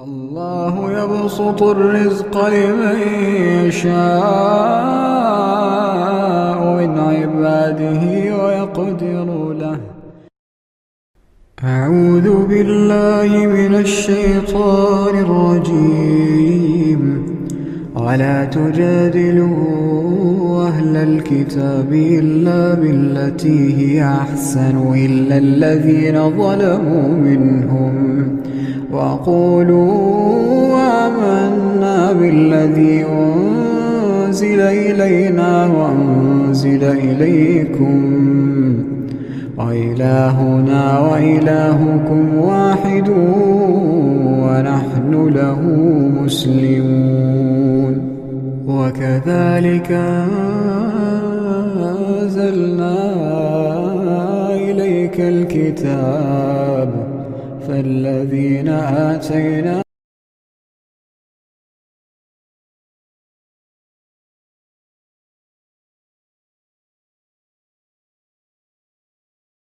الله يبسط الرزق لمن يشاء من عباده ويقدر له. أعوذ بالله من الشيطان الرجيم. ولا تجادلوا أهل الكتاب إلا بالتي هي أحسن إلا الذين ظلموا منهم وقولوا آمنا بالذي أنزل إلينا وأنزل إليكم وإلهنا وإلهكم واحد ونحن له مسلمون. وكذلك أنزلنا إليك الكتاب فالذين آتيناهم